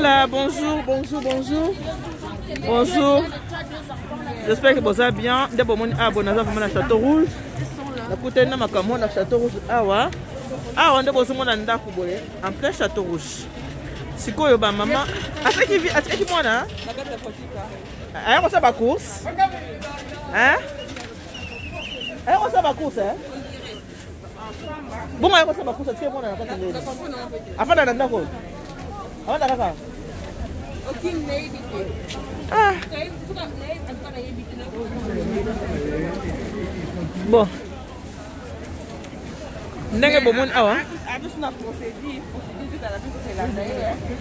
Voilà, bonjour, bonjour, bonjour. Bonjour. J'espère que vous allez bien. Nde bomoni awa naza vraiment na Château Rouge. Nakutani na makambo na Château Rouge awa. Awa nde bozomona ndako boye en plein Château Rouge. Sikoyo ba mama atikaki atikaki mwana aya kosala ba course hein? Aya kosala ba course hein? Bongo aya kosala ba course atiki mwana na kati ndeni. Afanda na ndako. Afanda kaka. Ah. Bon. Ndenge bomoni awa.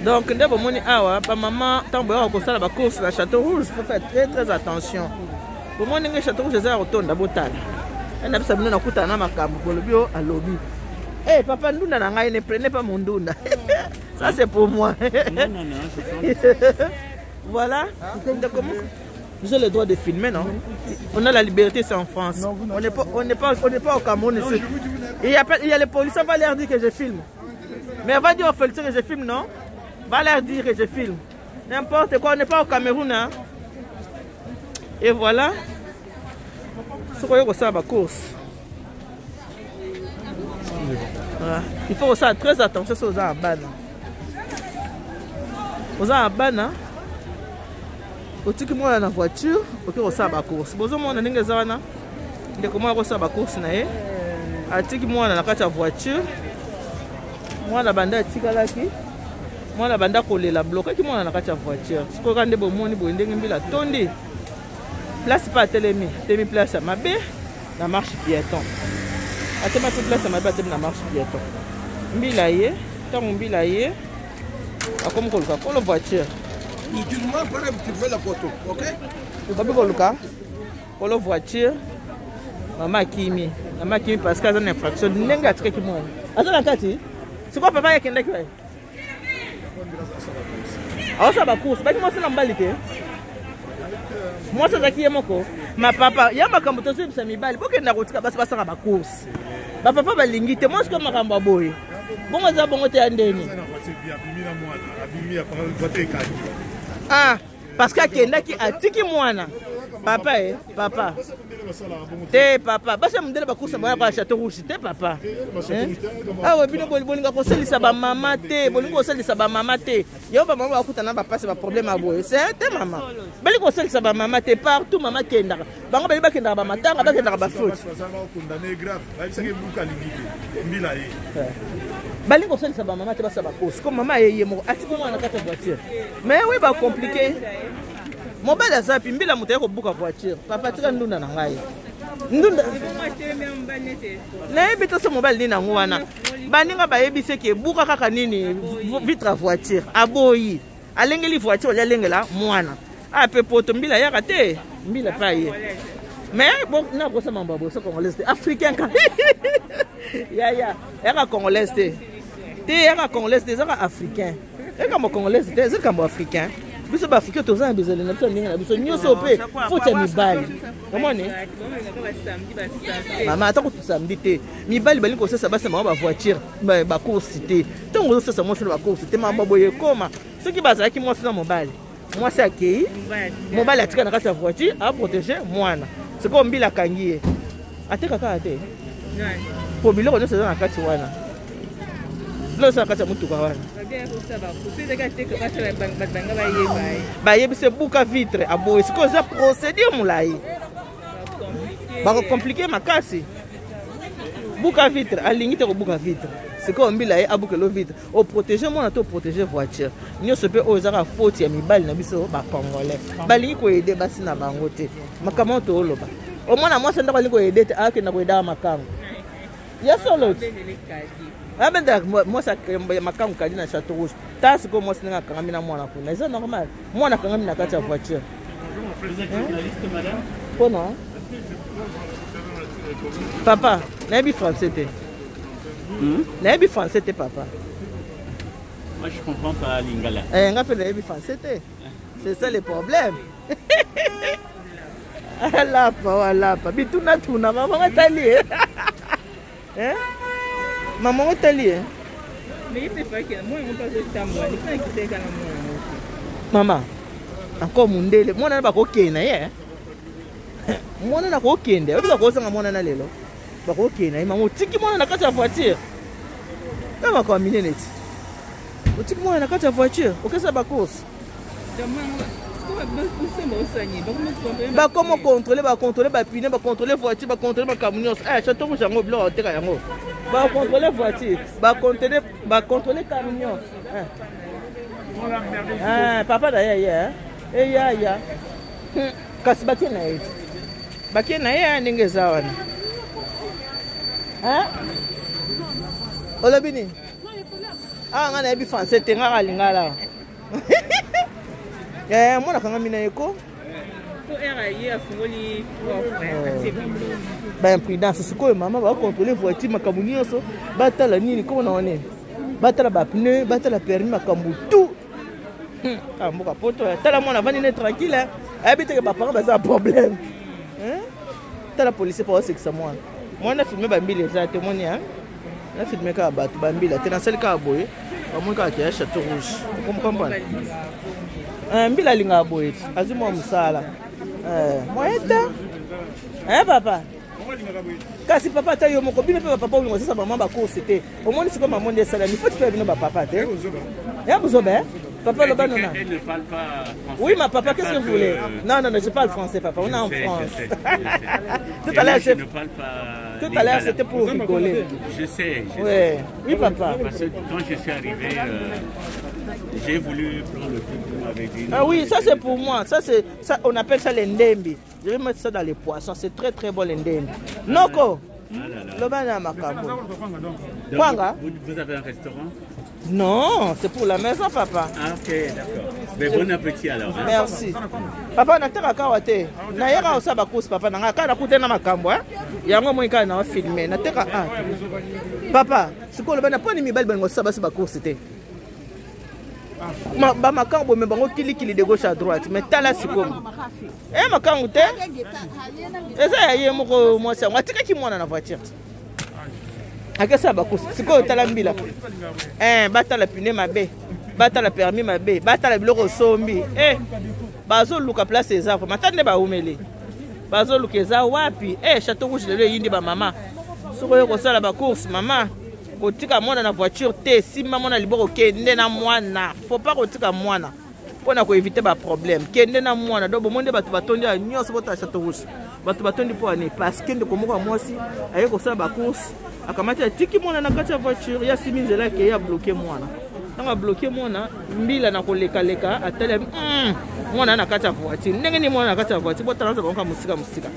Donc nde bomoni awa ba maman ntango boyaka kosala ba course na Château Rouge, faut faire très très attention. Bomoni ndenge Château Rouge eza ya kotonda botala. Na bisa bino nakutana na makambo bolobi o alobi. Eh hey, papa ndunda na ngai ne prenez pas mon ndunda. Ça c'est pour moi. Non non non, je Voilà. J'ai le droit de filmer, non? On a la liberté, c'est en France. Non, vous on n'est pas, on n'est pas, on n'est pas au Cameroun ici. Il y a, il y a les policiers, on va leur dire que je filme. Mais on va dire aux policiers que je filme, non? Va leur dire que je filme. N'importe quoi, on n'est pas au Cameroun, hein? Et voilà. Ce qu'on a ça, course. Voilà. Il faut faire très attention sur les bana. Oza bana. Otiki mwana na voiture, oke kosala ba course. Bozomona ndenge eza wana. Ndeko mwana akosala ba course na ye. Atiki mwana na kati ya voiture. Mwana banda atikalaki. Mwana banda kolela blokaki mwana na kati ya voiture. Sikoyo kaka nde bomoni boye ndenge mbila tondi. Place pa atelemi, atemi place ya mabe na marche piéton. Atemaki place ya mabe atemi na marche piéton. Mbila ye, ntango mbila ye akomi koluka kolo voiture. Akomi koluka kolo voiture. Mama akimi, mama akimi parce que aza na infraction ndenge atikaki mwana. Aza na kati? Sikoyo papa ye akendaki wapi? Aosala ba course, baki mwasi na mobali te. Mwasi azalaki ye moko. Ma papa, ya makambo tozoyebisa mibali, bokenda kotika basi basala ba course. Ba papa balingi te, mwasi ko makambo ya boye. Bongo eza bongo te ya ndeni. Ah, parce que akendaki atiki mwana. Papa eh, papa. Te papa, basi ya mondele bakosa bango ya Château Rouge te papa. Awa bino bolinga kosalisa ba mama te, bolinga kosalisa ba mama te. Yo ba mama bakutana ba pasi ba problème ya boye. C'est te mama. Bali kosalisa ba mama te partout mama kendaka. Bango bali bakendaka ba matanga, bakendaka ba faute. Bali kosalisa ba mama te basa ba course. Comme mama ye ye moko atiki mwana na kati ya voiture. Mais oui ba compliqué. Mobali aza pi mbila moto aye kobuka voiture. Papa tika ndunda na ngai. Ndunda. Nayebi te so mobali nini yango wana. Baninga bayebi se ke buka kaka nini vitre ya voiture. Aboyi. Alengeli voiture olia alengela mwana. Ah pe poto mbila yaka te. Mbila pa ye. Mais bon na kosa mambo ya boso congolaise te. Africain ka. Ya ya. Yaka congolaise te. Te yaka congolaise te ezaka africain. Eka mo congolaise te, ezaka mo africain. Biso ba africain toza na bizali na biso ndenge na biso nyonso pe faute ya mibali. Omoni? Mama ata kutu samedi te. Mibali balingi kosesa basi na bango ba voiture ba course te. Ntango ozosesa mwasi na ba course te mama boye ekoma. Soki bazalaki mwasi na mobali, mwasi akei, mobali atika na kati ya voiture a protéger mwana. Sikoyo mbila akangi ye. Ateka kaka te. Po biloko nyonso eza na kati wana. Biloko eza na kati ya motuka wana. Bayebisi ebuka vitre aboyi. Sikoyo eza procédure molai. Bakokomplike makasi. Buka vitre, alingi te kobuka vitre. Sikoyo mbila ye abukelo vitre. O protéger mwana to protéger voiture. Nyonso pe oyo ezaka faute ya mibali na biso ba congolais. Balingi koyede basi na bango te. Makambo oyo tooloba. Omwana mwasi ndako alingi koyede te, akenda koyedaka makango. Ya solo. Abenda mwasi ya makango kadi na Château Rouge. Ta sikoyo mwasi ndenge akangami na mwana kuna. Eza normal. Mwana akangami na kati ya voiture. Pona? Papa, nayebi français te. Nayebi français te papa. Moi je comprends pas lingala. Eh, nga pe nayebi français te. C'est ça le problème. Alapa, alapa. Bituna tuna, maman tali. Hein? Maman tali. Mama, encore mundele, mwana na bakokende na ye. Mwana na kokende, oyebi bakozanga mwana na lelo. Bakokende na ye, mama otiki mwana na kati ya voiture. Na makambo minene ti. Otiki mwana na kati ya voiture, okesa ba course. Bakoma contrôler, ba contrôler ba pine, ba contrôler voiture, ba contrôler makambo nyonso. Eh, chateau rouge yango biloko oteka yango. Ba contrôler voiture, ba contrôler, ba contrôler camion. Eh. Eh, papa na ye ye. Eh ya ya. Kasi bakie na ye. Bakie na ye ndenge eza wana. Hein? Olobi nini? Ah, nga nayebi français te, nga kaka lingala. Eh, mwana kangami na ye ko. Ba imprudence sikoyo mama ba contrôler voiture makambo nyonso batala nini komona wana nini batala ba pneu batala permis makambo tout. Ah, mboka poto tala mwana avandi ne tranquille ayebi teke baparent baza problème. Tala policier po asekisa mwana mwana filme bambila eza te moni na filme kaka bato bambila te nasali kaka boye bamoni kaka keya chateau rouge okomprendre mbila alingaka boye azwi mwa mosala moyen te papa. Kasi papa ata yo moko bino mpe bapapa olingo osasa mama bacourse te omoni sikoyo mama nde esalami foti mpe bino bapapa te ya buzoba. Papa loba nona. Elle ne parle pas français. Oui, ma papa, qu'est-ce que vous voulez? Non, non, non, je parle français, papa. On est en France. Tout à l'heure, je ne parle pas. Tout à l'heure, c'était pour rigoler. Je sais. Je ouais. Sais. Oui, papa. Parce que quand je suis arrivé, j'ai voulu prendre le truc que vous m'avez dit. Ah oui, ça c'est pour moi. Ça c'est, ça, on appelle ça les ndembi. Je vais mettre ça dans les poissons. C'est très très bon les ndembi. Noko. Loba na makambo. Kwanga? Vous avez un restaurant? Non, c'est pour la maison, papa. Ah, ok, d'accord. Mais bon appétit alors. Hein? Merci. Papa, nataka kawa te. Nayaka osala ba course, papa. Nanga kaka nakuta na makambo, hein? Yango moi kaka na filmer. Nateka ah. Papa, sikoyo loba na poni mibali balingo osala basi ba course te. Ba makambo me bango kilikili de gauche à droite. Mais tala sikoyo. Eh makambo te. Eza ya ye moko mwasi yango atikaki mwana na voiture. Akesa bakosi sikoyo tala mbila batala pine mabe batala permis mabe batala biloko osombi bazoluka place eza vraiment tata nde baumeli bazoluka eza wapi chateau rouge lelo eyindi ba mama soki oyo kosala ba course mama kotika mwana na voiture te simba mwana liboko kende na mwana faut pas kotika mwana mpona koevite ba problème kende na mwana donc bomoni nde bato batondi ya nyonso botala chateau rouge bato batondi mpo ane parce que ndeko moko ya mwasi aye kosala ba course akamati atiki mwana na kati ya voiture ya simi nzela akei abloke mwana ntango abloke mwana mbila na kolekaleka atali mwana na kati ya voiture ndenge nini mwana na kati ya voiture botala nza bango mosika mosika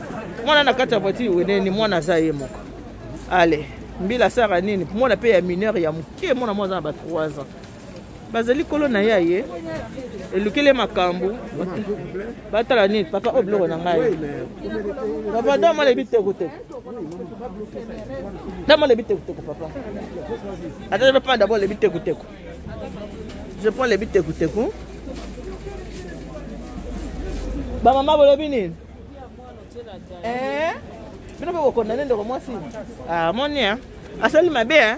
mwana na kati ya voiture weneni mwana aza ye moko ale mbila asala nini mwana mpe ya mineur ya moke mwana mwa aza na ba 3 ans bazali kolo na ye aye elukele makambo batala nini papa oyo biloko na ngai papa dama lebi tekuteko dama lebi tekuteko papa attends je vais prendre d'abord lebi tekuteko je prends lebi tekuteko ba mama bolobi nini bino mpe bokondane ndeko mwasi ah moni asali mabe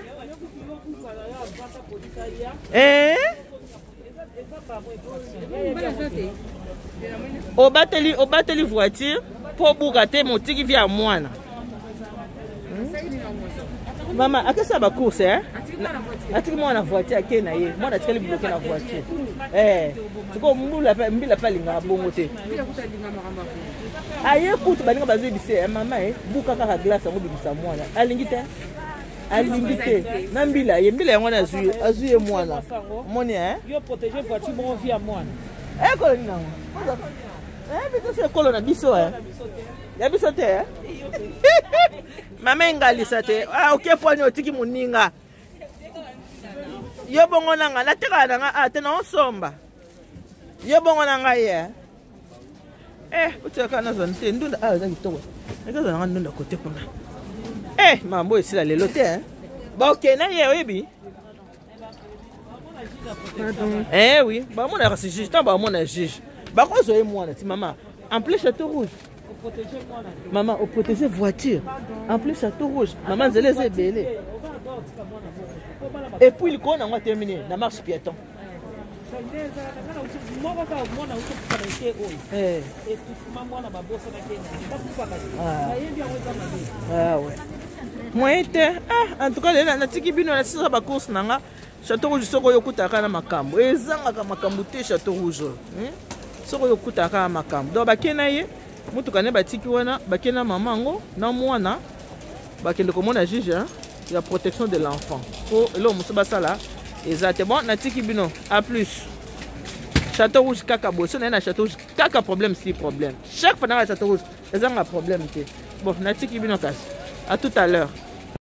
obateli obateli voiture po buka te motiki via mwana mama akesa ba course hein atiki mwana voiture ake na ye mwana atikali bloqué na voiture sikoyo mbula mbila pe alingaka bongo te aye kutu balinga bazoyebisa mama buka kaka glace yango bimisa mwana alingi te alingi te na mbila ye mbila yango wana azwi ye mwana omoni yo protéger voiture bongo vie ya mwana ekolo nini yango biso ekolo na biso ya biso te mama engalisa te oke pwani otiki moninga yo bongo na ngai natekaka na ngai te naosomba yo bongo na ngai ye otiaka nazwa te ndunda eza kitoko ekozala nanga ndunda kote kuna mambo esila lelo te bakokende ye oyebi oui bamonaka si juge ntango bamona juge bakozwa ye mwana ti mama en plus chateau rouge mama oprotege voiture en plus chateau rouge mama nzela eza ebele. Et puis likolo nango atelemi nini na marche piéton. Moko kaka mwana auti kokufa na ete oyo eh. etutuma mwana babosanaki ye na bakufaka ah. Nayebi yango eza mabe. Ah, ouais. Moyen te. Ah, en tout cas lelo natiki bino nasisa bacourse na nga. Château Rouge, soki oyo okutaka na makambo ezangaka makambo te. Château Rouge oyo, Soki oyo okutaka na makambo, donc bake na ye motuka nde batiki wana, bake na mama yango na mwana, bakende komona juge, hein, ya protection de l'enfant, po eloko mosusu basala eza te. Bon, natiki bino, à plus. Château Rouge kaka boye, so naye na Château Rouge kaka problème si problème. Chaque fois nanga Château Rouge ezanga problème te. Bon, natiki bino kasi, à tout à l'heure.